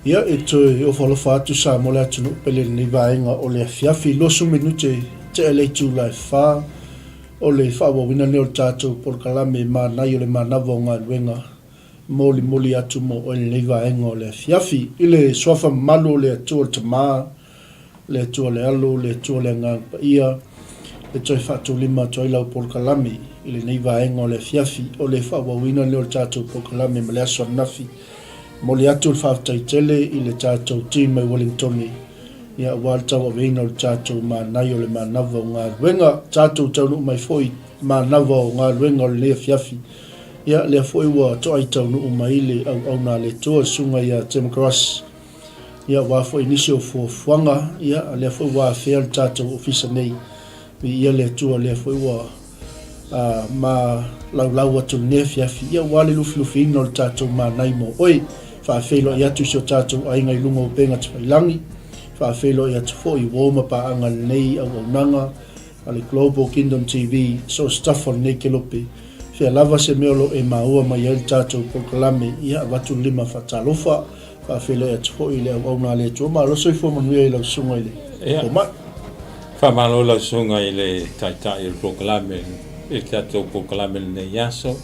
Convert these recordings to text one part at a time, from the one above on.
Ia, e toe ofo alofa atu Samoa le atunuu pele i lenei vaega o le afiafi 20 minute tea le itula e fa o le faaauauina lenei o le tatou polokalame Manaia o le Manava o Galuega molimoli atu mo oe i lenei vaega o le afiafi. I le suafa mamalu o le Atua le Tama, Le Atua le Alo, le Atua le Agaga Paia, e toe faatulima atu ai lau polokalame i lenei vaega o le afiafi. O le faaauauina lea o le tatou polokalame ma le aso ananafi. Momoli atu le faafetai tele i le tatou team mai Wellingtone ia aua le tauaveina o le tatou manaia o le manava o galuega. Tatou taunuu mai foi manava o galuega o lenei afiafi. Ia lea foi ua toai taunuu mai le auauna a le Atua le Susuga ia Tim Cross. Ia aua foi nisi o fuafuaga, ia lea foi ua afea le tatou ofisa nei. Viia le Atua lea foi ua ma laulau atu lenei afiafi, ia aua le lufilufiina o le tatou manai mo oe. Faafeiloai atu i si o tatou aiga i luga o upega tafailagi, faafeiloai atu foi i uo ma paaga i lenei auaunaga a le Global Kingdom TV, so o se tafa o lenei kelope. Fea lava se mea o lo o e maua mai ai le tatou polokalame, ia avatu le lima faatalofa. Faafeiloai atu foi i le auauna a le Atua. Malo soifua manuia i lau susuga i le fomai. Faamalo lau susuga i le Taitai o le polokalame i le tatou polokalame i lenei aso.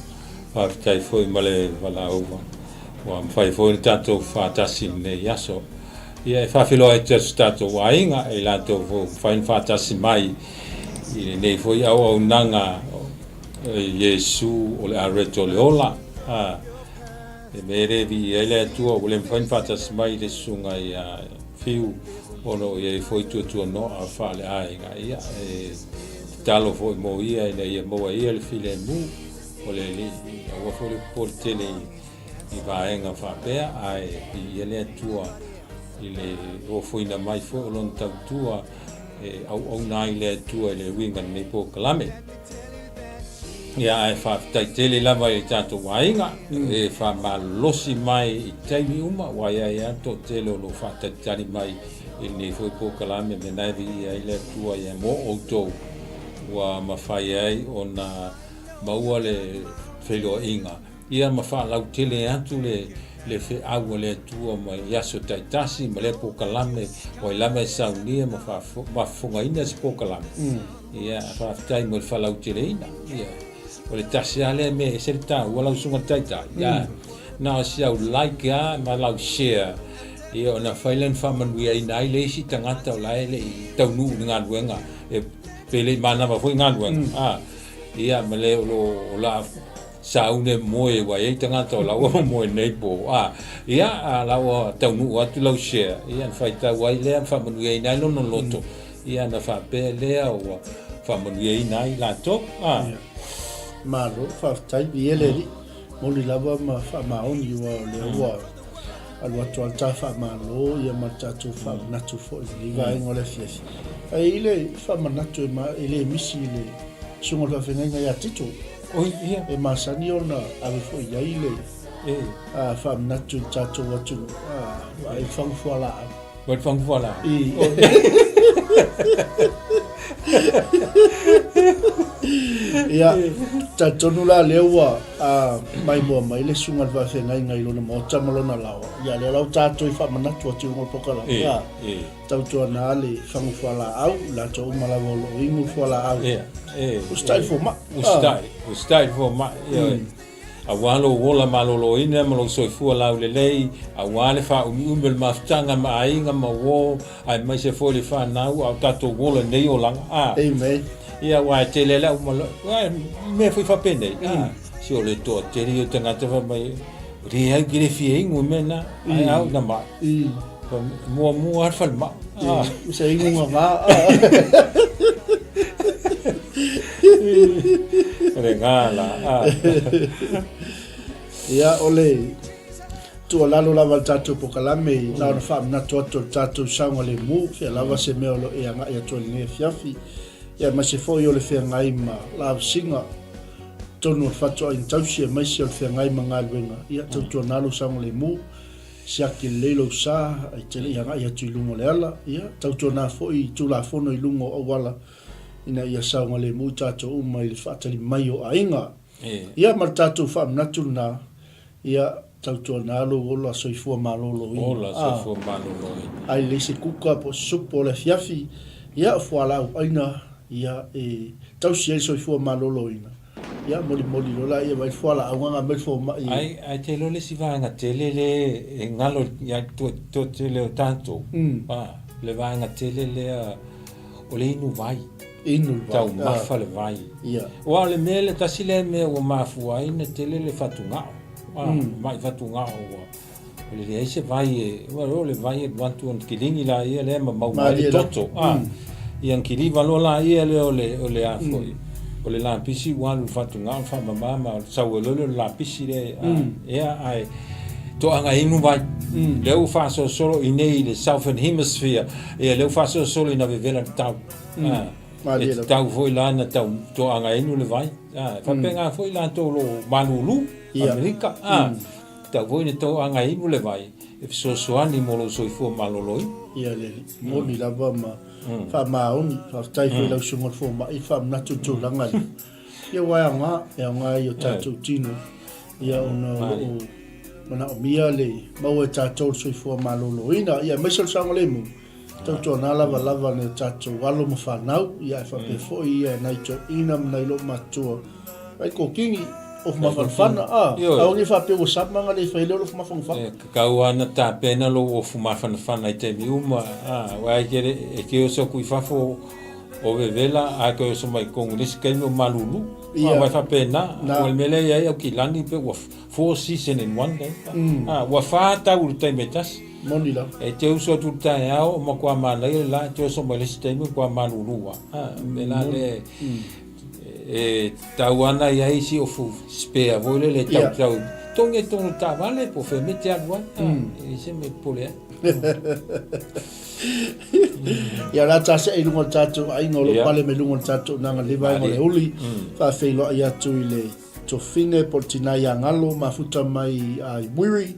Faafetai foi ma le valaauga ua mafai foi ona tatou faatasi i lenei aso. Ia e faafeiloai atu i so tatou aiga i latou foi ua mafai ona faatasi mai i lenei foi auaunaga i Iesu o le Areto o le ola. E mea e le viia ai le Atua ua le mafai ona faatasi mai le susuga ia Fiu ona o i ai foi tuatuanoa faaleaiga. Ia, e tatalo foi mo ia ina ia maua e ia le filemu o le Alii. Aua foi le popole tele i vaega faapea, ae viia le Atua i le ofoina mai foi o lona tautua e auauna ai le Atua i le uiga o lenei polokalame. Ia, ae faafetai tele lava i tatou aiga e faamalolosi mai i taimi uma, ua i ai lava le toatele o lo o faatalitali mai i lenei foi polokalame, mea na e viia ai le Atua ia mo outou ua mafai ai ona maua le feiloaiga Ia ma faalautele atu le le feau a le Atua mai i aso taitasi ma lea polokalame o ai lava e saunia ma faafofogaina se polokalame. Ia faafetai mo le faalauteleina. Ia o le tasi lava lea mea e ese le taua lau susuga i le Taitai. Ia na o si au like lava ma lau share ia ona fai lea na faamanuiaina ai le isi tagata o la e le i taunuu i le galuega e pe le i manava foi galuega. A ia ma le o lo o la Saune moe ua iai tagata o la ua moe nei po a ia a la ua taunuu atu lau share ia na faitau ai lea ma faamanuiaina ai lona loto ia na faapea lea ua faamanuiaina ai latou a. Malo faafetai viia le Alii moni lava ma faamaoni aua o lea ua alu atu a le ta faamalo ia ma le tatou faamanatu foi i lenei vaega o le afiafi. Ae i le faamanatu e le misi i le susuga o le faafeagaiga ia Tito. Oi, ia. E masani ona ave foi i ai le faamanatu i le tatou atunuu, vaai le fagu fualaau. Vaai le fagu fualaau. I. Ia, talitonu la lea ua maimoa mai le susuga i le faafeagaiga i lona maota ma lona laoa. Ia, lea la ua tatou i faamanatu atu i luga o le polokalame. Tautuana le fagu fualaau, latou uma lava o lo o inu fualaau. Ia, e. Usitai le fomai. Usitai, usitai le fomai. Ioe. Aua lou ola maloloina ma lou soifua laulelei, aua le faaumiumi o le mafutaga ma aiga ma uo, aemaise foi le fanau, a o tatou ola i lenei olaga. A. Amen. Ia, aua e tele ai le au malo, mea foi faapenei. A, se o le toatele ia o tagata fai mai, leai ou te le fia inu i mea na, ae au na mai. Muamua lava le falemai. Ah. Se inu ngā. Le ngā la. Ia, o le tuualalo lava le tatou polokalame na ona faamanatu atu o le tatou saogalemu, fea lava se mea o lo o e agai atu ai i lenei afiafi, ia aemaise foi o le feagai ma lavasiga totonu o le fatuaiga tausi, aemaise o le feagai ma galuega, ia tautuana lou saogalemu. Siaki lelei lou sa, e te le i agai atu i luga o le ala. Ia, tautuana foi i Tulafono i luga o auala ina ia saogalemu i tatou uma i le faatali mai o aiga. Ia, ma le tatou faamanatu lena, ia, tautuana lou ola soifua maloloina. Ola soifua maloloina. Ai lelei se kuka po o se supo o le afiafi, ia, o fualaau aina, ia, e tausi ai le soifua maloloina. Ia molimoli loa laia mai le fualaau gaga mai le fomai. Ai, ai te iloa le isi vaega tele le e galo ia toatele o tatou. A. le vaega tele lea o le inu vai. Inu le vai. Taumafa le vai. Ia. Aua o le mea lea, tasi lea mea ua mafua ai ona tele le fatugao. Mai fatugao ua o le leai se vai e, aua o le vai e alu atu ona kiligi laia lea ma maua ai le toto. Ia ona kiliva loa laia lea o le, o le a foi, o le lapisi ua alu i le fatugao faamama ma sau ai loa lea o le lapisi lea, ia ae toaga inu vai. Lea ua faasolosolo i inei i le Southern Hemisphere, ia lea ua faasolosolo ina vevela le tau. E tatau foi la ona tau toaga inu le vai. E faapena foi latou o lo o malulu, Amerika. Tatau foi ona toaga inu le vai e fesoasoani mo lou soifua maloloina. Ia le moni lava ma faamaoni. Faafetai foi i lau Susuga i le Fomai i le faamanatu i le tulaga lea. Ia aua e aoga, e aoga i o tatou tino, ia ona o lo o manaomia le maua e tatou le soifua maloloina, ia aemaise o le saogalemu, tautuana lavalava nai o tatou alo ma fanau, ia ae faapea foi ia nai toeaiina ma nai loomatua, ai kokini, ofu mafanafana, a, aua ne i faapea ua sama ona le fai lea o le ofu mafanafana. E tatau lava ona tapena lou ofu mafanafana i taimi uma, a, aua e te oso atu i fafo, O vevela ae toe oso mai totonu i le isi taimi o malulu. Ia. Aua e faapena, Na. o le mea lea e i ai Aukilani pei ua four season in one day. Ah, ua fa tau i le taimi e tasi. Moni lava. E te uso atu i le taeao o matua manaia le la, e te oso mai i le isi taimi matua malulu lava. Ah, o le mea la lea e tatau lava ona i ai si ofu spare foi lele e Ia. tau tau togi ai totonu o le taavale po o fea mea e te alu ai. Ah, e leai se mea e popole ai. Ia la ta se i lunga o le tatou aiga o lo Ia. pale mai luga o le tatou naga le vaega o le uli faafeiloai atu i le tofine po o le tina ia Galo mafuta mai i Wiri.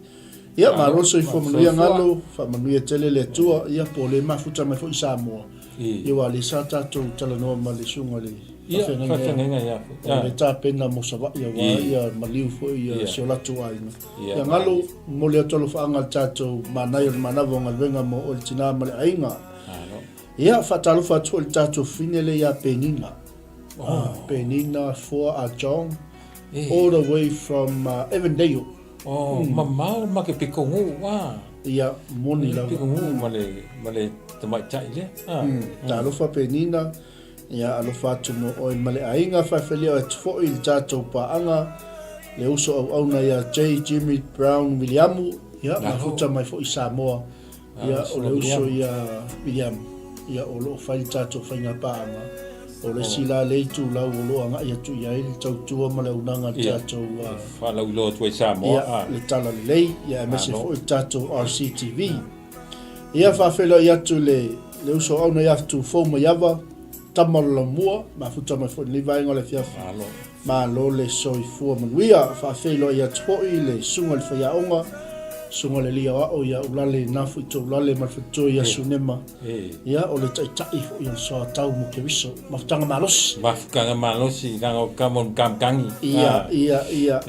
Ia malo le soifua manuia Galo, faamanuia tele le Atua, ia po o le mafuta mai foi i Samoa. Ia aua o lea sa tatou talanoa ma le susuga i le faafeagaiga ia o le tapena mo Savaii aua ia maliu foi ia si o latou aiga. Ia Galo, momoli atu alofaaga i le tatou manaia o le manava o galuega mo oe le tina ma le aiga. Ia, faatalofa atu foi i le tatou fine lea ia Penina. Penina Foa a John, all the way from Avondale. Oh, mamao ma ke pikonuu, ah. Ia, moni lava. Pikonuu ma le, ma le tamaitai lea. Ah. Talofa Penina. Ia alofa atu mo oe ma le aiga, faifelia atu foi i le tatou paaga, le uso auauna ia J. Jimmy Brown Viliamu, ia mafuta mai foi i Samoa, ia o le uso ia Viliamu, ia o lo o fai le tatou faiga paaga, o le isi la lea itulau o lo o agai atu i ai le tautua ma le auaunaga a le tatou Faalauiloa atu ai Samoa, ia le Talalelei, ia aemaise foi le tatou RCTV. Ia faafeiloai atu le le uso auauna ia Tufou Maiava, tama o le Laumua, mafuta mai foi i lenei vaega o le afiafi. Malo. Malo le soifua manuia. Faafeiloai atu foi le susuga i le faiaoga, susuga i le alii aoao ia Ulale Nafu Toulale ma le faletua ia Sunema. Ia o le taitai foi o le soatau mo Keriso. Mafutaga malosi. Mafutaga malosi, leaga o tama o le Matamatagi. Ia, ia, ia.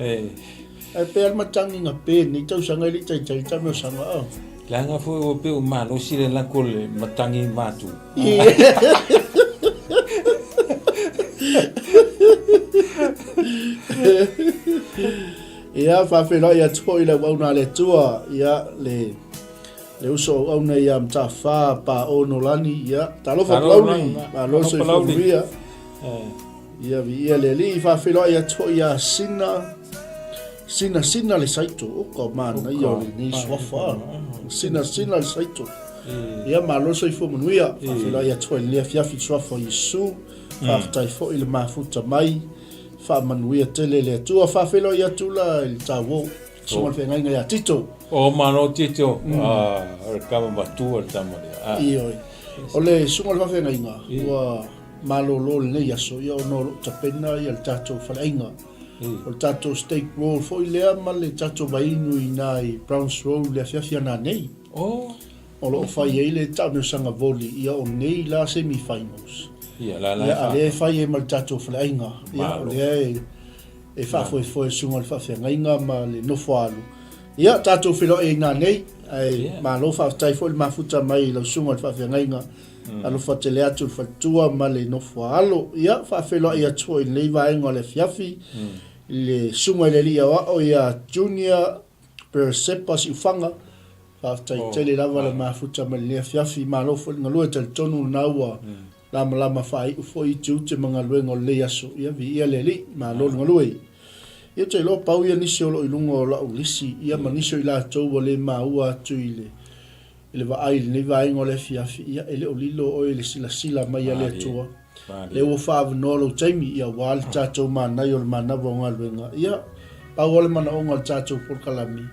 Ae pei lava le matagi na pe lenei tausaga e le i taitai le taamilosaga a. Leaga foi ua pei ua malosi le lako o le matagi matu. Ia, faafeiloai atu foi i le auauna a le Atua, ia, le, le uso auauna ia Matafa Paono Nolani, ia, talofa Palauli, malo le soifua manuia. Ia viia le Alii, faafeiloai atu foi ia Sina, Sina Sina le Saito, oka manaia o lenei suafa, Sina Sina le Saito. Ia malo le soifua manuia, faafeiloai atu foi i lenei afiafi i le suafa o Iesu, faafetai foi le mafuta mai, faamanuia tele le Atua, faafeiloai atu la i le tauo, susuga i le feagaiga ia Tito. O malo Tito, o le tama matua le tama lea. Ioe. O le susuga i le faafeagaiga, ua malolo i lenei aso, ia ona o lo o tapena ia le tatou faleaiga. O le tatou steak roll foi lea ma le tatou vaiinu i ina i Browns Road i le afiafi ana nei. Oh. O lo o fai ai le taamilosaga voli, ia o nei la semi finals. Ia, la la ia, a lea e fai ai ma le tatou faleaiga. Ia, o lea e, e faafoefoe susuga i le faafeagaiga ma le nofo alu. Ia, tatou feiloai ai ina nei, ae Yeah. malo faafetai foi le mafuta mai i lau susuga i le faafeagaiga. Alofa tele atu le faletua ma le nofo a alo. Ia, faafeiloai atu foi i lenei vaega o le afiafi i le susuga i le alii aoao ia Junior Peresepa Siufaga. Faafetai tele lava le mafuta mai lenei afiafi. Malo foi le galue, talitonu lena ua lamalama faaiu foi i tiute ma galuega o lenei aso. Ia viia le Alii, malo le galue. Ia ou te iloa pau ia nisi o lo o i luga o lau lisi, ia ma nisi o i latou ua le maua atu i le i le vaai i lenei vaega o le afiafi, ia e le o lilo oe i le silasila mai a le Atua. Lea ua faaavanoa lou taimi, ia aua le tatou manaia o le manava o galuega. Ia, pau lava le manaoga o le tatou polokalame,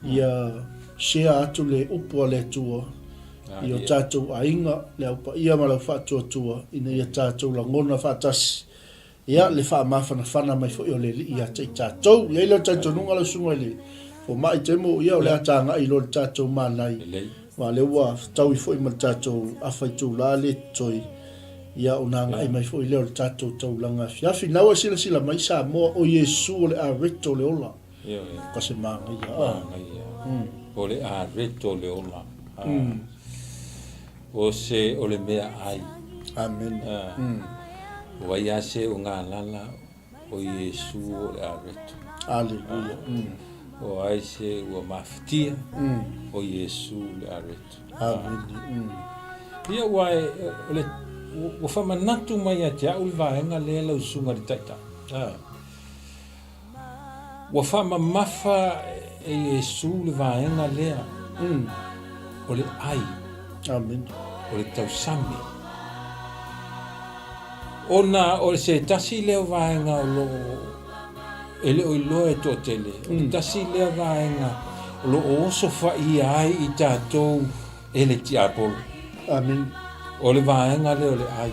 ia share atu le upu a le Atua i o tatou aiga, le Au Paia ma le Au Faatuatua, ina ia tatou lagona faatasi Ia, le faamafanafana mai foi o le Alii ia te i tatou. I ai lea o le talitonuga lau susuga i le fomai Temo, ia o le a tagai loa i le tatou manai, aua o lea ua fetaui foi ma le tatou afa itula lea e totoe, ia ona agai mai foi lea o le tatou taulaga afiafi. Na ua e silasila mai Samoa, o Iesu o le areto o le ola. Ka se manaia. Manaia. O le areto o le ola. O se o le mea ai. Amen. O ai a se o galala o Iesu o le areto. Aleluia. O ai se ua mafatia o Iesu le areto. Amen. Ia ua e, o le ua faamanatu mai ia te au le vaega lea lau susuga i le Taitai. Ua faamamafa e Iesu le vaega lea o le ai. Amen. O le tausami. Ona o se tasi lea o vaega o lo o e le o iloa e toatele, o le tasi lea vaega o lo o osofaia ai i tatou e le tiapolo. Amen. O le vaega lea o le ai.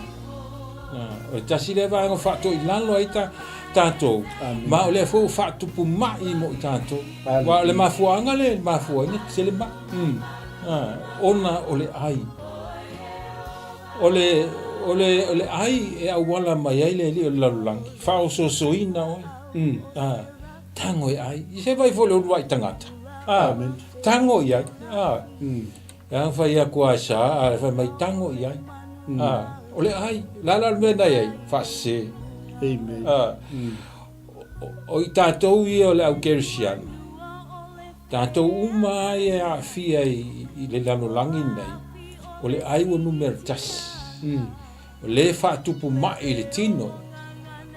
O le tasi lea vaega o faatoilalo ai ta, tatou, ma o lea foi ua faatupu mai mo i tatou. Aua o le mafuaaga lea e mafua ai ona tele mai. Mm. Ona o le ai. O le, o le, o le ai e auala mai ai le alii o le lalolagi, faaosoosoina oe. Mm. Tago e ai. I se vai foi le uluai tagata. Amen. Tago i ai. Leaga fai atu a sa, a fai mai tago i ai. O le ai, la la le mea na i ai, faasese. Amen. O i tatou ia o le au kerisiano, tatou uma ai e aafia i le lalolagi nei, o le ai ua numera tasi. O lea e faatupu mai i le tino,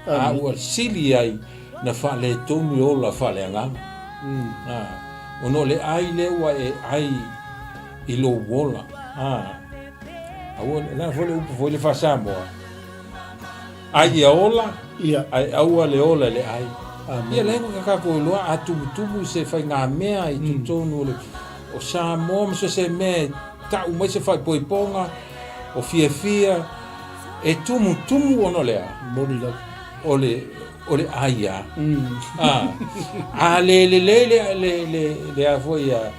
a ua sili ai na faaletonu le ola faaleagaga. Ona o le ai lea ua e ai i lou ola. Aua, o le a foi le upu foi le faa-Samoa, ai ia ola, ae aua le ola i le ai. Ia lea ua tatou iloa a tumutumu se faigamea i totonu o le o Samoa ma so o se mea e tau mai se faaipoipoga, o fiafia e tumutumu ona o le a? Moni lava. O le, o le ai a. A, a le lelei le, le, le, le a foi a,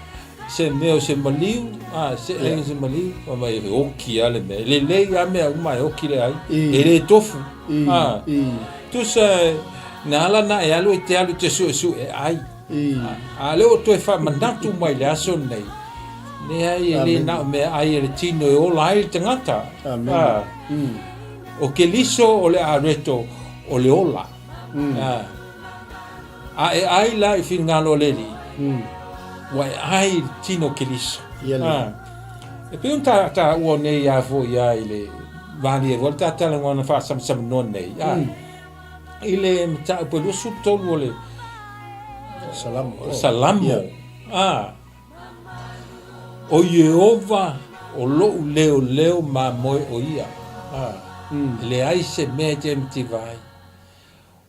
se mea o se maliu, a, se yeah. se maliu, fai mai e oki a le mea. E lelei a mea uma e oki le ai. E le tofu. A, tusa, na ala na e alu e te alu te suesue ai. A lea ua toe faamanatu mai le aso lenei, leai e le na o mea ai e le tino e ola ai le tagata. Amen. O Keliso o le areto o le ola. A e ai la i finagalo o le Alii, ua e ai i le tino o Keliso. E pei ona taua nei a foi a i le malie foi le ta talanoaga faasamasamanoa nei. I le mataupu e 23 o le Salamo. Salamo. Yeah. Ah. O Ieova o lo'u leoleo mamoe o ia. Ah. E leai se mea e te mativa ai.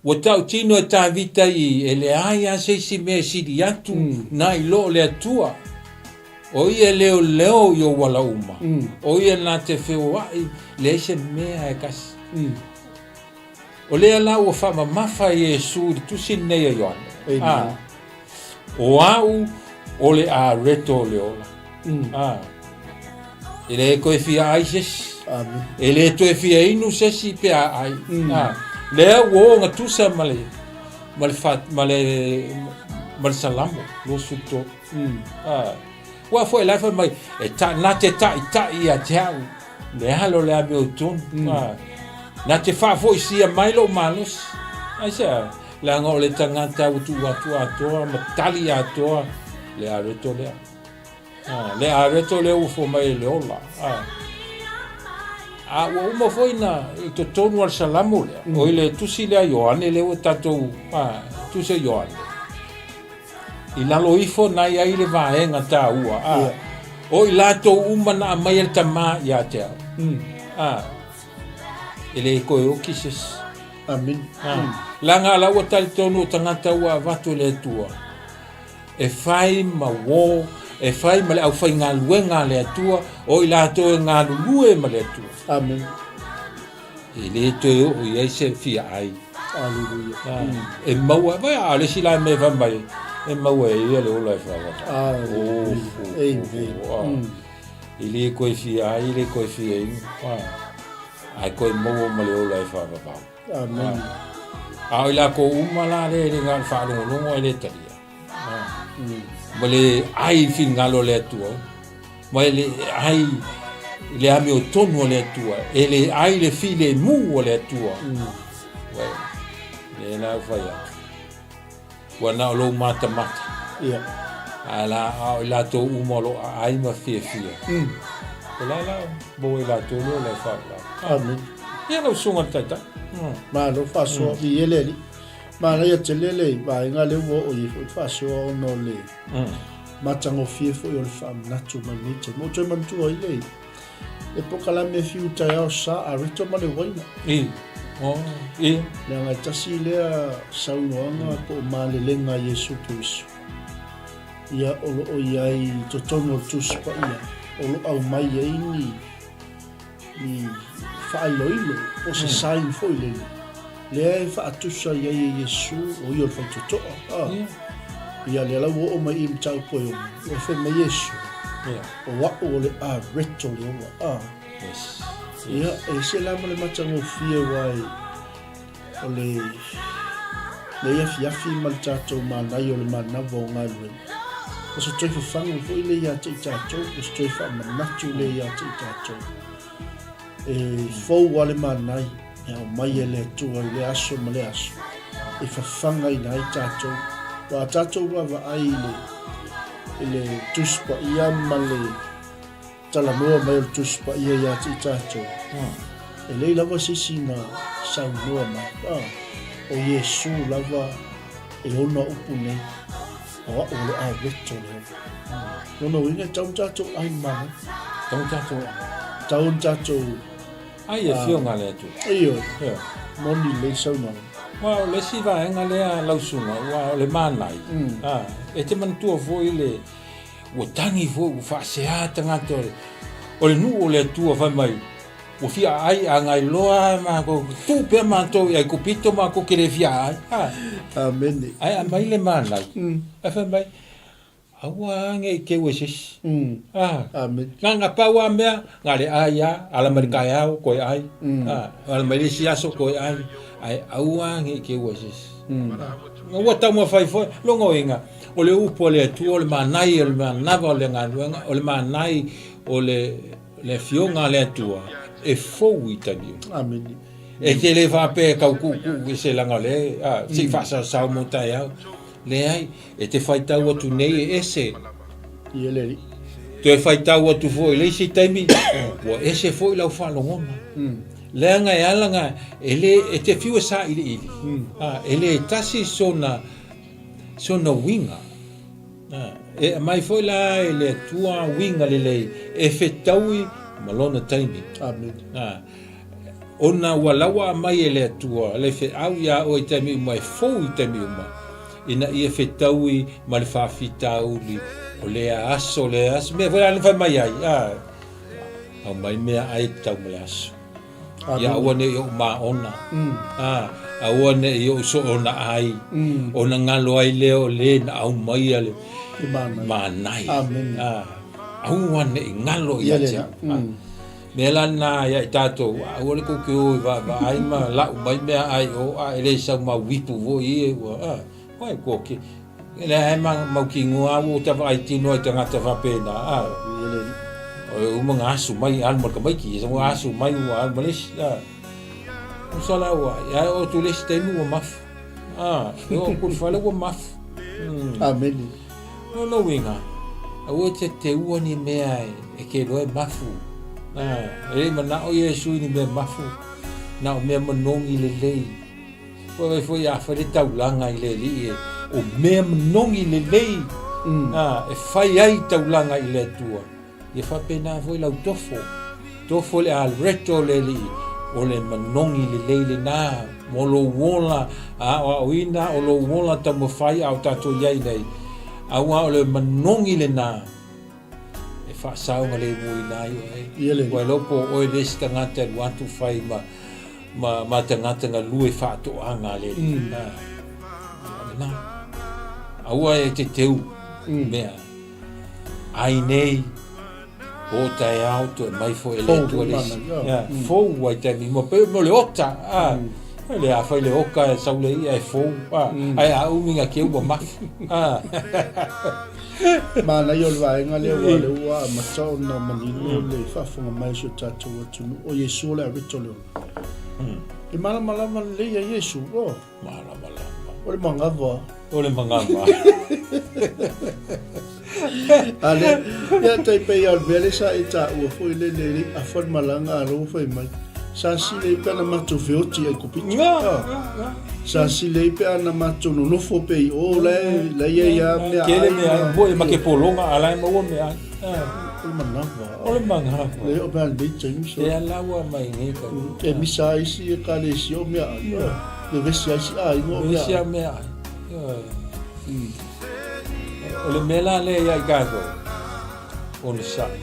Ua tautino e Tavita i e leai lava se isi mea e sili atu na i lo o le Atua. O ia e leoleo i ou ala uma. O ia na te feoai, leai se mea e kasi. O lea la ua faamamafa e Iesu i le tusi lenei a Ioane, a, O au o le areto o le ola. A, e le toe fia ai se isi. E le toe fia inu se isi pe a ai. A, lea ua ogatusa ma le, ma le, fa, ma le, ma le Salamo 23. A, ua foi la e fai mai, e ta, na te ta'ita'i ia te au. Le alo o le amiotonu. Na te faafoisia mai lou malosi. Aisea? Leaga o le tagata ua tuu atu atoa ma tali atoa le areto lea. Le areto lea ua fua mai e le ola. A ua uma foi na i totonu o le Salamo lea, o i le tusi lea a Ioane lea ua tatou, tusi a Ioane, i lalo ifo na i ai le vaega taua, o i latou uma na aumai e le Tama ia te au, e le toe oki se isi. Amene. Leaga la ua talitonu o tagata ua avatu e le Atua, E fai ma uō, e fai ma le aufaigaluega a le Atua, o i latou e galulue ma le Atua. Amene. E le toe oo i ai se fia ai. Aleluia. E maua, vai a le isi la mea fai mai, e maua e ia le ola e whaawata. Amen. E le koe fia ai, e le koe fia inu. Ae koe maua ma le ola e whaawawau. Amen. A o i lakou uma la lea e le na o le faalogologo ae le talia. Ma le ai i finagalo o le Atua, ma e le ai i le amiotonu o le Atua, e le ai le filemu o le Atua. Well, lea la ua fai atu. Ua na o lou matamata. Ia. Ae la, a o i latou uma o lo o aai ma fiafia. O la la, maua i latou lea o le faalavelave. Amen. Ia lau susuga i le Taitai. Malo faasoa, viia le Alii. Manaia tele le vaega lea ua oo i ai foi le faasoa ona o le matagofie foi o le faamanatu mai lenei taimi. Ua toe manatua ai le le polokalame e fiu taeao sa a Rito ma le uaina. I. Oh, i. Leaga e tasi lea saunoaga po o malelega a Iesu Keriso. Ia o lo o i ai i totonu o le Tusi Paia, o lo o aumai ai ni ni faailoilo po o se sign foi lele lea e faatusa i ai e Iesu o ia o le faitotoa. Ah. Ia lea la ua oo mai i mataupu e ono, ua fai mai Iesu, o a'u o le areto o le ola. Ah. Yes. Ia, e ese la ma le matagofie aua e o le nei afiafi ma le tatou manaia o le manava o galuega. O se toe fafagu foi lea ia te i tatou, o se toe faamanatu lea ia te i tatou. E fou lava le manai e aumai e le Atua i lea aso ma lea aso, e fafagaina ai tatou. Aua a tatou vaavaai i le, i le Tusi Paia ma le talanoa mai o le Tusi Paia ia te i tatou, e leai lava se isi na saunoa mai, o Iesu lava e ona upu nei, o a'u o le areto le ola. Lona uiga e tatau ona tatou ai le manai. Tatau ona tatou ai. Tatau ona tatou Ai e afioga a le Atua. Ioe. Moni lelei saunoaga. Aua o le isi vaega lea lau susuga, aua o le manai, e te manatua foi le Ua tagi foi, ua faasea tagata o le nuu o le Atua fai mai, ua fia aai a ngai loa matou, tuu pea matou i Aikupito matou ke le fia aai. Amene. Ae aumai le manai, ae fai mai, aua ne i keu e se isi. Amene. Na na pau a mea, na le ai a, ala mai le taeao koe ai, ala mai le isi aso koe ai, ae aua ne i keu e se isi. Ua taumafai foi, lona uiga, O le upu a le Atua, o le manai o le manava o le galuega, o le manai o le, le afioga a le Atua, e fou i taimi uma. Amene. E te le faapea e tau kuukuu ese leaga o lea, a, se i faasaosao mo taeao. Leai, e te faitau atu nei e ese. Ia le Alii. Toe faitau atu foi i le isi taimi, ua ese foi lau faalogona. Leaga e ala ona, e le, e te fiu e sailiili, a, e le tasi sona, Sona uiga. E aumai foi la e le Atua uiga lelei e fetaui ma lona taimi. Amen. Ona ua laua aumai e le Atua le feau iā oe i taimi uma e fou i taimi uma, ina ia fetaui ma le faafitauli o lea aso, lea aso. Mea foi la na fai mai ai, aumai meaai e tatau ma le aso. Ia aua ne i ou maona, a, aua ne i ou soona ai, ona galo ai lea o le na aumaia le manai. A, aua ne i galo ia te au. Mea la lena ia i tatou, aua le tou te o e vaavaai ma lau mai meaai i o, a e le sau mau ipu foi ia ua, a, ua e koke. E leai ma mautinoa ua ta vaai tino ai tagata faapena, a. O uma na asu mai alu ma le tamaiti, ua asu mai ua alu ma le isi, a. Usa la ua, ia o atu le isi taimi ua mafu. A, e oo atu i le fale ua mafu. Amene. Lona uiga, Aua e te teua ni mea e ke iloa e mafu. E le i manao Iesu i ni mea mafu, na o mea manogi lelei. Ua vaai foi a fai le taulaga i le Alii e o mea manogi lelei e fai ai taulaga i le Atua. Ia faapena foi lau tofo. Tofo le areto o le Alii, o le manogi lelei lena mo lou ola aoaoina, o lou ola taumafai a o tatou i ai nei. Aua o le manogi lena e faasaogalemuina ai oe. Ua iloa po o oe le isi tagata e alu atu fai ma ma, ma tagata galue faatoaga a le Alii. Ia lena. Aua e te teu mea. Ai nei, o taeao toe mai foi e le Atua le isi. Fou ai taimi mo pe mo le ota. Ah. Le a fai le oka e sau le ia e fou. Ah. Ai a umi nga ke ua mafu. Ah. Manaia o le vaega lea ua le ua amata ona manino le faafofoga mai o si o tatou atunuu. O Iesu o le areto le ola. E malamalama lelei a Iesu. Oh. Malamalama. O le manava. O le manava. A le, ia tai pei o le mea le sa e taua foi le le le afa le malaga a lou fai mai. Sa sile pe ana matou feoti ai kopiti. Nga, nga, nga. Sa sile pe ana matou nonofo pe i o la la ia ia mea. Kele mea mo e make polonga ala e maua mea. O le manava. O le manava. Le o mea le taimi so. E ala ua mai nei ka. E misa ai si e kalesia o mea ai. Vevesi ai si aiga o mea ai. Vevesi a mea ai. O le mea la lea ia i tatou, onosai.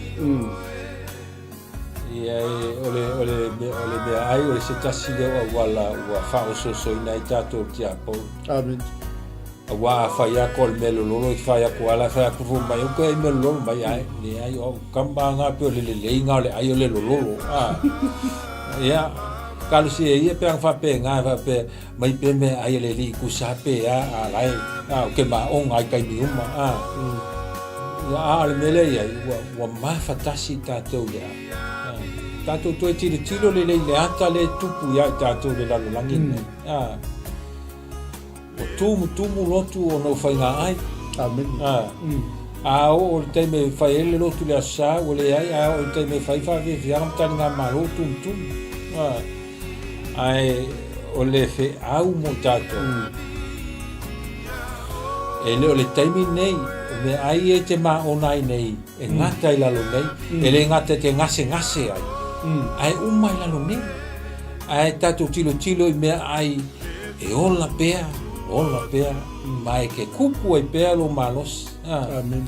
Ia e, o le, o le, o le mea ai, o le se tasi lea o auala ua faaosoosoina ai tatou le tiapolo. Amen. Aua a fai atu o le mea lololo i fai atu ala, fai atu fua mai, ok, ai mea lololo mai, ai, leai, o au kama nga pe o le leleiga o le ai o le lololo. Ah. Ia, talosia ia pe ana faapena, faapea, mai pea mea ai a le alii kusa pe a, a lae, a, o ke maonga ai taimi uma, a. Ia, a o le mea lea i ai, ua, ua mafatasi tatou i le a. A, tatou toe tilotilo lelei i le ata lea e tupu ia i tatou i le lalolagi lenei. A. Ua tumutumu lotu ona o faiga ai. Amene. A. A oo i le taimi e fai ai le lotu i le Aso Sa, ua leai, a oo i le taimi e fai faafiafiaga ma taligamalo, ua tumutumu. A. Ae o le feau mo tatou, e le o le taimi nei, o meaai ia e te maona ai nei, e gata i lalo nei, e le gata e te gasegase ai, ae uma i lalo nei. Ae tatou tilotilo i meaai e ola pea, ola pea, ma e ke kupu ai pea lou malosi. Amen.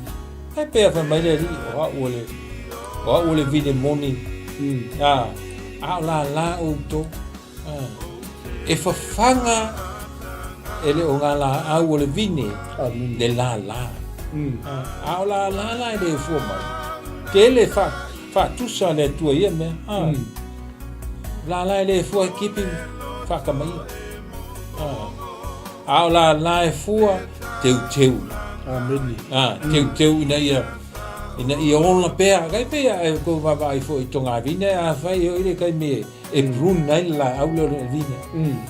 Ae pea fai mai le Alii, o au o le, o au o le vine moni, a, a o lālā outou. A, e fafaga e le o ngā lāʻau o le vine, Amen. le lālā. A, a o lālā la e le fua mai. Tele fa, faatusa le Atua i ia mea. A, lālā e le fua kipi faakamaia. A, a o lālā e fua, teuteu. Amene. A, teuteu ina ia, ina ia ola pea. Kai pei a e kou vaavaai foi i togavine, afai e oo i le taimi e, e prune ai le laau lea o le vine.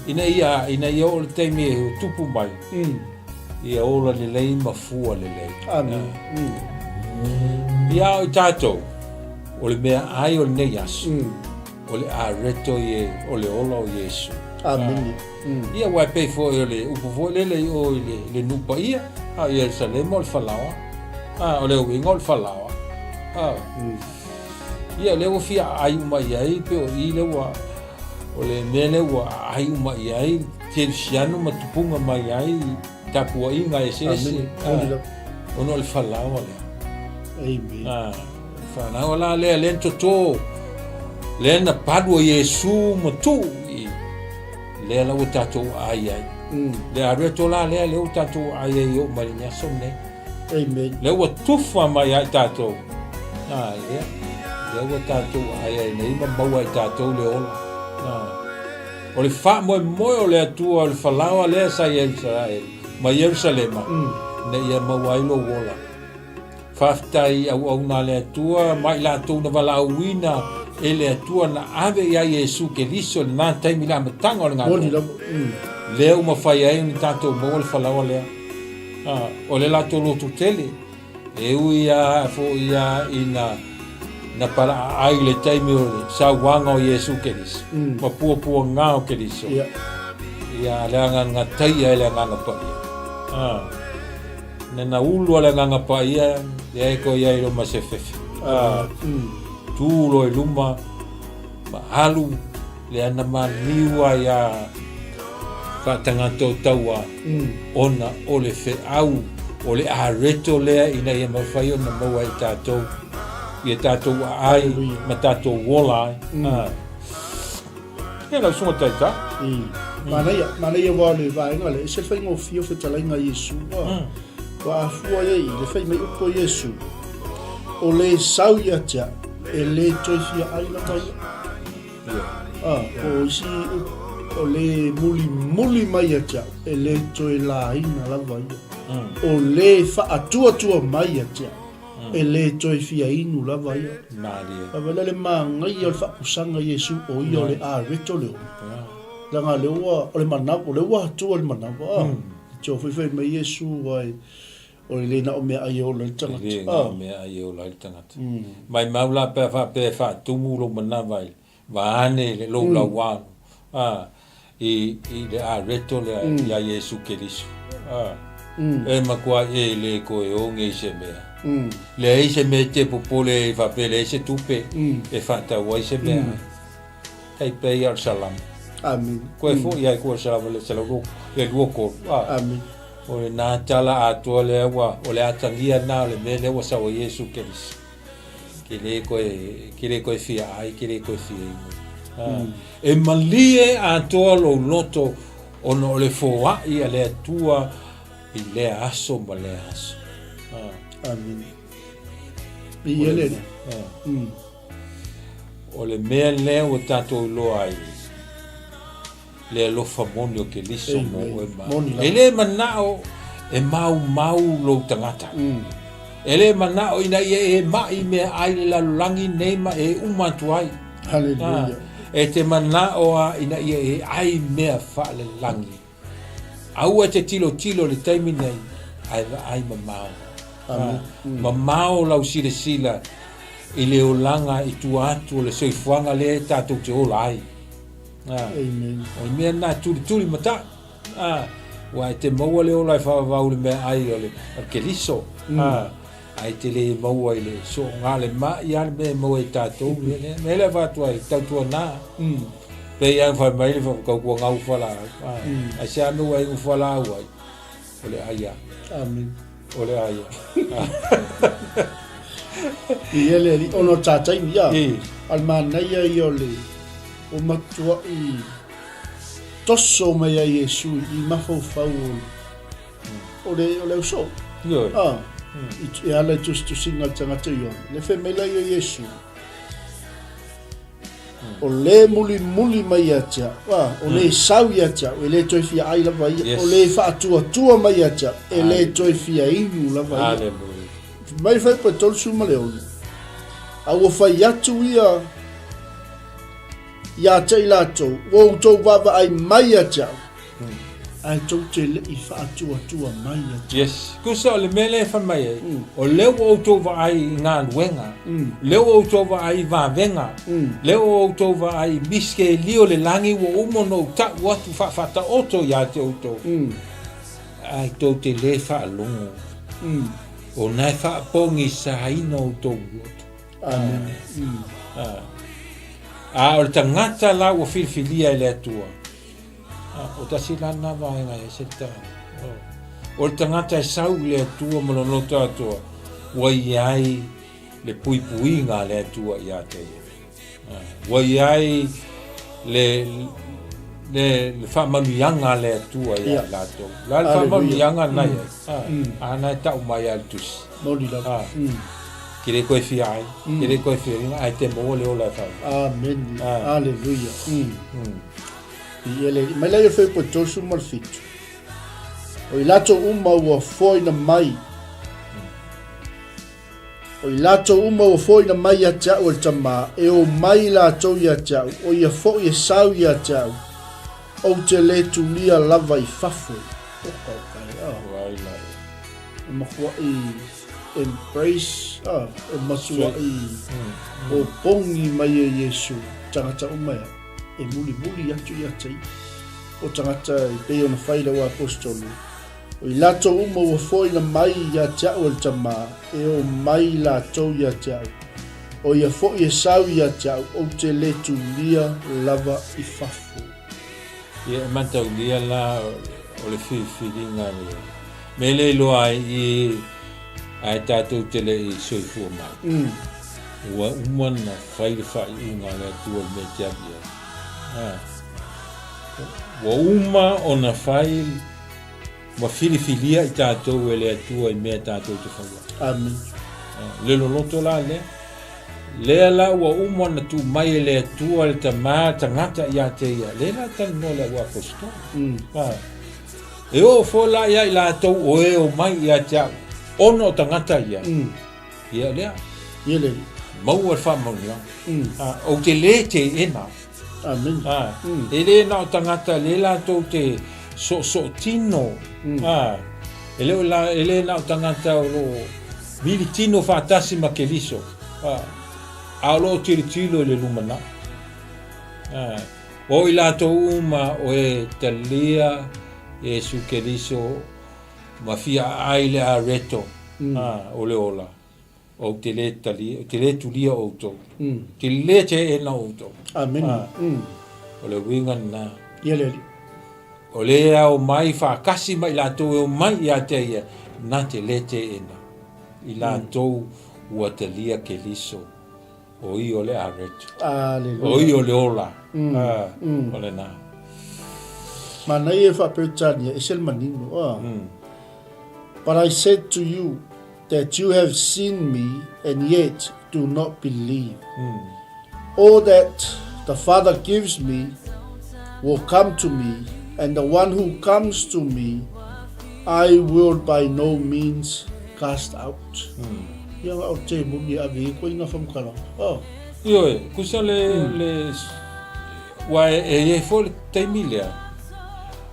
Ina ia, ina ia oo i le taimi e tupu mai. Ia ola lelei ma fua lelei. Amen. Ia o i tatou, o le mea ai o lenei aso, o le areto i e, o le ola o Iesu. Amene. Ia aua e pei foi o le upu foi lele i o i le, le nuu paia, a o Ierusalema o le falaoa. A, o le uiga o le falaoa. A, ia lea ua fia aai uma i ai, pe o i lea ua, o le mea lea ua aai uma i ai kerisiano ma tupuga mai ai tapuaiga eseese ona o le falaoa lea. Amen. Ah, falaoa la lea lea na toto lea na palu o Iesu ma tuu i lea la ua tatou aai ai. Le areto la lea lea ua tatou aai ai i oo mai le aso lenei. Amen. Lea ua tufa mai ia i tatou. Ah, lea. Lea ua tatou aai ai nei ma maua i tatou le ola. Ah. O le faamoemoe o le Atua o le falaoa lea sa i Israel, ma Ierusalema, ina ia maua ai lou ola. Faafetai i auauna a le Atua ma i latou na valaauina e le Atua na ave ia Iesu Keriso i lena taimi i le amataga o le galuega. Lea ua mafai ai ona tatou maua le falaoa lea. O le latou loto tele. E ui a foʻi a ina na palaaai i le taimi o le sauaga o Iesu Keriso, ma puapuaga o Keriso, ia le agaga taia e le Agaga Paia. A, na na ulu a le Agaga Paia, lea e koe iai lo ma se fefe. A, tu lo i luma, ma alu lea na maliu ai a faatagata o taua ona o le feau o le areto lea ina ia mafai ona maua e tatou ia tatou aai ma tatou ola ai. Ia lau susuga Taitai. Manaia, manaia ua o le vaega lea, e ese le faigofie o fetalaiga a Iesu. Ua afua ia i le fai mai upu a Iesu, o le sau ia te au, e le toe fia ai lava ia. Ah, po o isi o le mulimuli mai ia te au, e le toe laina lava ia. O le faatuatua mai ia te au, e le toe fia inu lava ia. Malie. Lava lea le manaia o le faapusaga Iesu o ia o le areto le ono. Leaga lea ua, o le manawa, o lea ua atua le manawa. Ah. Tio foi fai mai Iesu ai, O le le na o meaai e ola ai le tagata. E le na o meaai e ola ai le tagata. Maimau la pe a faapea e faatumu lou manava i vaeane le lou laualu, a, i, i le areto lea iā Iesu Keriso, a, e matua e le toe oge i se mea. Leai se mea e te popole ai faapea leai se tupe e faatau ai se meaai. Tai pei ia o le salamo. Amen. Koe foi ai koe salamo le salamo le lua kolu. Ah. Amen. O le nā tala atoa lea ua o le atagia nā o le mea lea ua sau ai Iesu Keriso. Ke le koe ke le koe fia ai ke le koe fia inu. Ah. E malie atoa lou loto ona o le foaʻi a le Atua i lea aso ma lea aso. Ah. Amen. I ele. Ah. O le mea lea ua tatou iloa ai le alofa moni o Keriso mo oe ma au. E le manao e maumau lou tagata. E le manao ina ia e maʻi meaai i le lalolagi nei ma e uma atu ai. Hallelujah. E te manao a ina ia e ai mea faalelagi. Aua e te tilotilo i le taimi nei, ae vaai mamao. Amen. Mamao lau silasila i le olaga i tua atu o le soifuaga lea e tatou te ola ai. Amen. O le mea lena e tulituli mataʻu. Ua e te maua le ola e faavavau i le meaai o le Keriso. Ae te le maua i le sooga le maʻi a le mea e maua e tatou le mea lea. Mea lea e avatu ai, tautuana. Pei lava ona fai mai le tautuana ua fualaau. Ae se a mea ua e inu fualaau ai? O le ai a. Amen. O le ai a. I ele ali, ona o tā taimi, ia. A le manaia ia o le, o matuaʻi toso mai ai Iesu i mafaufau o O le, o le ausoo. Ioe. Ah, i, e ala i tusitusiga a le tagata Ioane. Le fai mai la ia Iesu, o le mulimuli mai ia te au, ah, o le sau ia te au, e le toe fia ai lava ia, Yes. o le faatuatua mai ia te au, e le toe fia inu lava ia. Hallelujah. Mai fai po 36, a ua fai atu ia ia te i latou, ua outou vaavaai mai ia te au, Ae tou te leʻi faatuatua mai ia te. Yes. Tusa o le mea lea e fai mai ai, o lea ua outou vaai i galuega, lea ua outou vaai i vavega, lea ua outou vaai i misikeli o le lagi ua uma ona ou tau atu faafaataoto ia te outou, ae tou te le faalogo, o na e faapogisaina outou loto. Amen. A o le tagata la ua filifilia e le Atua, O tasi la lena vaega e ese le taua. O le tagata e sau i le Atua ma lona loto atoa, ua i ai le puipuiga a le Atua ia te ia. Ua i ai le, le, le faamanuiaga a le Atua ia i latou. La le faamanuiaga na i ai. A na e tau mai a le tusi. Moni lava. Ke le koe fia ai, ke le koe fia inga, ai te maua le ola e whai. Amen. Aleluia. I ele, mai lai o Filipo 37. O i latou uma ua foaina mai, o i latou uma ua foaina mai ia te au e le Tama, e o mai latou ia te au, o ia foi e sau ia te au, ou te le tulia lava i fafo. Oka, oka, e, ah. Wai lai. E makuaʻi. Embrace, a, e masuaʻi opogi mai e Iesu tagata uma ia, e mulimuli atu ia te ia. O tagata e pei ona fai le uaposetolo, o i latou uma ua foina mai ia te a'u e le Tamā, e o mai latou ia te a'u. O ia foʻi e sau ia te a'u, ou te le tulia lava i fafo. Ia e mataulia la o le filifiliga le mea lea iloa ai i ae tatou te le i soifua mai. Ua uma ona fai le faaiuga a le Atua i le mea e te alu i ai. A. Ua uma ona fai ma filifilia i tatou e le Atua i mea tatou te fai ai. Amen. Le loloto la lea. Lea la ua uma ona tuu mai e le Atua le Tama tagata ia te ia. Lea la talanoa le auaposeitolo. E oo foi la ia i latou o e omai ia te au, ona o tagata ia. Ia lea. Ia le. Maua le faamanuiaga. Ou te le teena. Amen. E le na o tagata lea latou te soosoo tino. E le o la, e le na o tagata o lo o vili tino faatasi ma Keriso, a o lo o tilotilo i le lumanai. O i latou uma o e talia Iesu Keriso ma fia aai le areto o le ola. Ou te le talia, ou te le tulia outou. Ou te le teena outou. Amene. O le uiga lena. Ia le Alii. O le ao mai faatasi ma i latou e omai ia te ia, na te le teena. I latou ua talia Keriso, o ia o le areto. Aleluia. O ia o le ola. O lena. Manaia e faa-Peretania, ese le manino. But I said to you, that you have seen me and yet do not believe. All that the Father gives me will come to me, and the one who comes to me I will by no means cast out. Ia nga o te moni e ave i koe i nga whamukara. Oh. Ioe, kusa le, le, ua e, e i ai foi le taimi lea,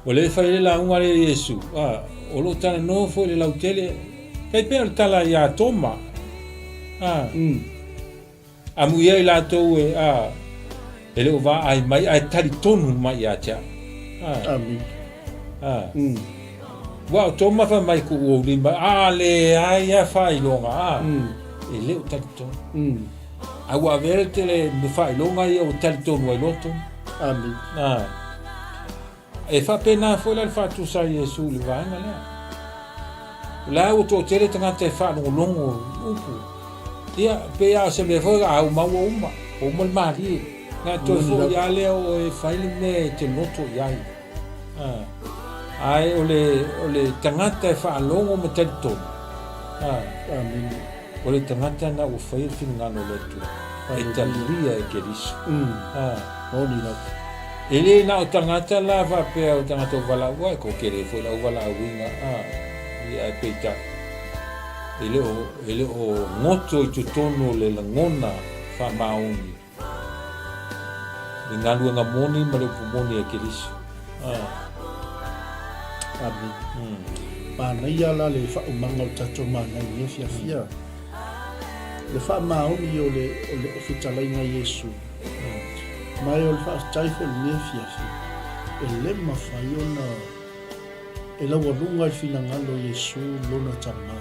ua le fai le lauga lea Iesu, a, o lo o talanoa foi le lautele, tai pei o le tala iā Toma, a, amuia i latou e, a, e le o vaai mai ae talitonu mai ia te au. A, Amen. a, ua o Toma fai mai kuʻu ou lima, a, leai a faailoga, a, e le o talitonu. A ua avea le tele me faailoga ia ua talitonu ai loa Toma. Amen. A. E faapena foi la le faatusa a Iesu i le vaega lea. O la ua toatele tagata e faalogologo i upu. Ia, pei lava o se mea foi a uma ua uma, ua uma le malie. Na toe foi lava lea o e fai le mea e te loto i ai. Ae o le, o le tagata e faalogo ma talitonu. Amene. O le tagata na ua faia le finagalo o le Atua. E talia e Keriso. Moni lava. E le na o tagata la faapea o tagata o valaau, e toatele foi le au valaauina, ia ae peitai, e le o, e le o goto i totonu o le lagona faamaoni le galuega moni ma le upu moni a Keriso. Amene. Manaia la le faaumaga o le tatou manai i lenei afiafi. Le faamaoni o le o le fetalaiga Iesu. Ma e o le faafetai foi i lenei afiafi, e le mafai ona e laualuga i le finagalo o Iesu lona Tama.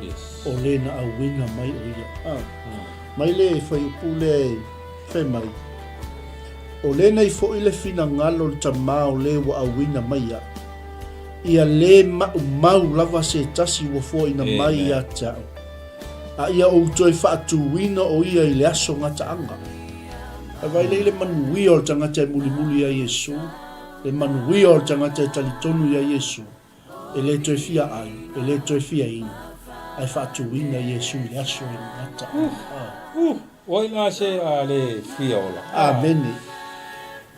Yes. O le na auina mai o ia. Ah. Mai le fuaiupu lea e fai mai, O lenei foi le finagalo o le Tama o le ua auina mai iaʻu, ia le maumau lava se tasi ua foaina mai ia te au, a ia ou toe faatuina o ia i le aso gataaga. Ae vailei le manuia o le tagata e mulimuli ia Iesu, le manuia o le tagata e talitonu ia Iesu. E le toe fia ai, e le toe fia inu, ae faatuina Iesu i le aso e gata ai. Uh, oi la se a le fia ola. Amene.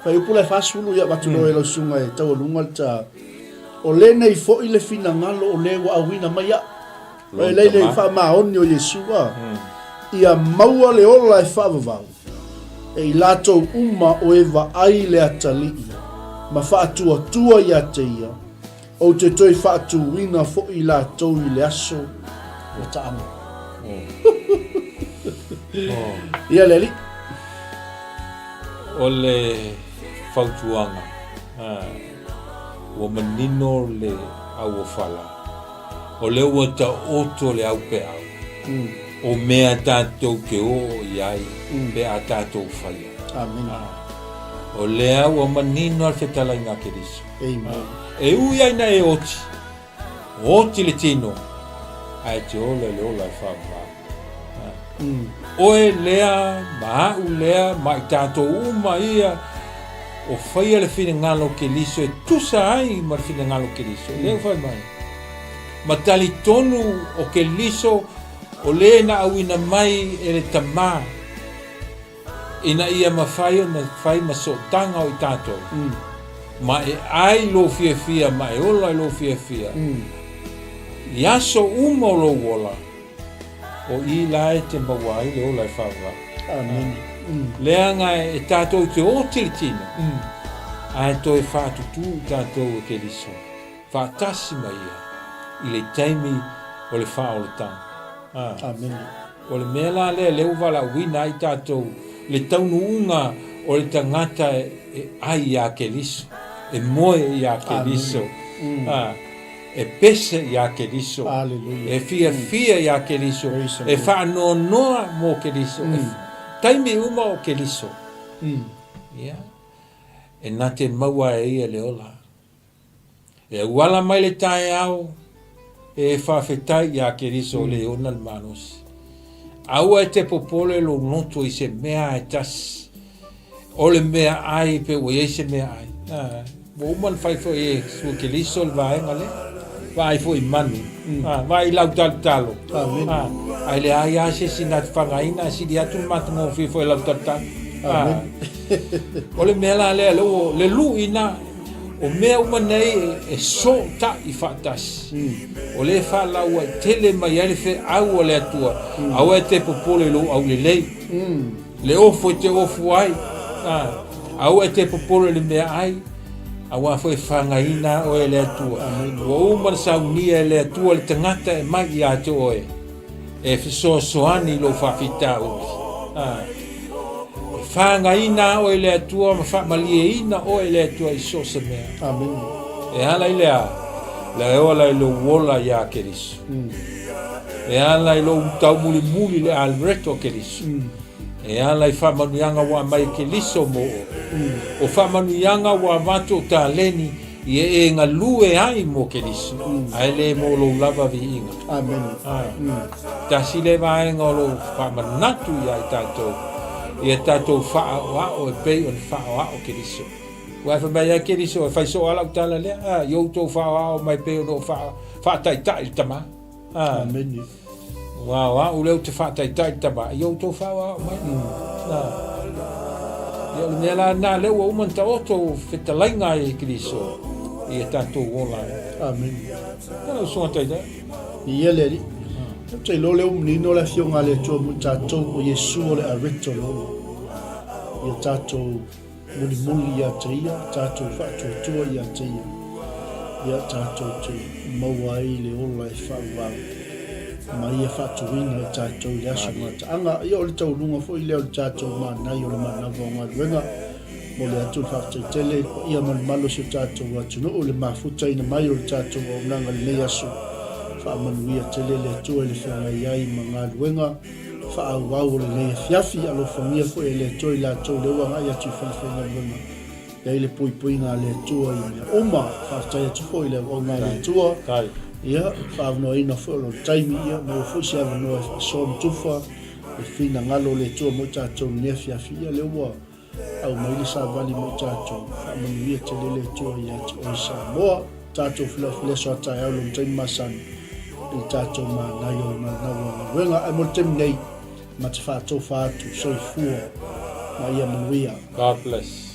Fuaiupu la e 40 ia avatu loa e lau susuga e taualuga le ta. O lenei foi le finagalo o le ua auina mai a'u. Lona Lei le faamaoni o Iesu a. Ia maua le ola e faavavau e i latou uma o e vaai le atalii ma faatuatua ia te ia, ou te toe faatuina foi i latou i le aso ua taaga. Ia le alii. O le fautuaga, ua manino le auofala, o lea ua taoto le aupeau o mea tatou te oo i ai pe a tatou faia. O lea ua manino le fetalaiga a Keriso. E ui ai ina e oti, Oti le tino, ae te ola i le ola e faavavau. Oe lea, ma a'u lea, ma i tatou uma ia, o faia le finagalo o Keliso e tusa ai ma le finagalo o Keliso. Lea ua fai mai, ma talitonu o Keliso o le na auina mai e le Tama, Ina ia mafai ona fai ma sootaga o i tatou, ma e ai lou fiafia ma e ola i lou fiafia, i aso uma o lou ola, o i la e te maua ai le ola e faavavau. Amene. Leaga e tatou te oti le tino, ae toe faatutū i tatou e Keriso, faatasi ma Ia, i le taimi o le faaolataga. Amene. O le mea la lea lea ua valaauina ai tatou le taunuuga o le tagata e ai iā Keriso, e moe iā Keriso, e pese iā Keriso, e fiafia iā Keriso, e faanoanoa mo Keriso, e taimi uma o Keriso. Ia, e na te maua e ia le ola. E auala mai le taeao e faafetai iā Keriso le ona le malosi. Aua e te popole lou loto i se mea e tasi. O le mea ai pe ua iai se mea ai. Ua uma ona fai foi e Sua Keriso le vaega lea. Vaai foi i manu. Vaai i lau talotalo. Ae leai lava se isi na te fagaina ae sili atu le matagofie foi o lau talotalo. O le mea la lea, le lui na. O mea uma nei e sootaʻi faatasi, o lea e faalauaitele mai ai le feau a le Atua, aua e te popole i lou aulelei, le ofo e te ofu ai, aua e te popole i le meaai, auā foi e fagaina oe e le Atua. Ua uma ona saunia e le Atua le tagata e mai ia te oe. E fesoasoani i lou faafitauli. E fagaina oe e le Atua ma faamalieina oe e le Atua i so o se mea. Amene. E ala i le a? Le ola i lou ola iā Keriso. E ala i lou taumulimuli i le alureto a Keriso. E ala i faamanuiaga ua aumai e Keriso mo oe. O faamanuiaga ua avatu o taleni I e e galue ai mo Keriso, ae le mo lou lava viiga. Amene. Tasi lea vaega o lou faamanatu ia i tatou, ia tatou faaoao e pei ona faaoao Keriso. Aua e fai mai ai Keriso, e fai soo lava lau tala lea, ia outou faaoao mai pei ona ou faataitai le Tama. Amene. Aua o au lea ou te faataitai le tama, ia outou faaoao mai. Ia o le mea la lena, lea ua uma ona taoto fetalaiga e Keriso ia tatou ola ai. Amene. Ia lau Susuga Taitai. Ia le Alii. Ou te iloa lea ua manino le Afioga a le Atua mo i tatou, o Iesu o le areto o le ola. Ia tatou mulimuli ia te Ia, tatou faatuatua ia te Ia, ia tatou te maua ai le ola e faavavau ma Ia faatuina i tatou i le aso mataaga. Ia o le taualuga foi lea o le tatou manaia o le manava o galuega. Momoli atu le faafetai tele i le paia ma le mamalu o si o tatou atunuu i le mafutaina mai o le tatou auaunaga i lenei aso. Faamanuia tele le Atua i le feagai ai ma galuega. faaauau o lenei afiafi. Alofagia foi e le Atua i latou lea ua agai atu i falefaigaluega. I ai le puipuiga a le Atua i mea uma. Faafetai atu foi i le auauna a le Atua. Ia, faaavanoaina foi o lona taimi, ia maua foi se avanoa e faasoa ma tufa le finagalo o le Atua mo i tatou i lenei afiafi. Ia, lea ua Aumai le savali mo i tatou. Faamanuia tele le Atua ia te oe Samoa. Tatou filefile aso a taeao lona taimi masani i le tatou manaia o le mananau o galuega. Ae mo le taimi nei, ma te faatofa atu, soifua ma ia manuia. God bless.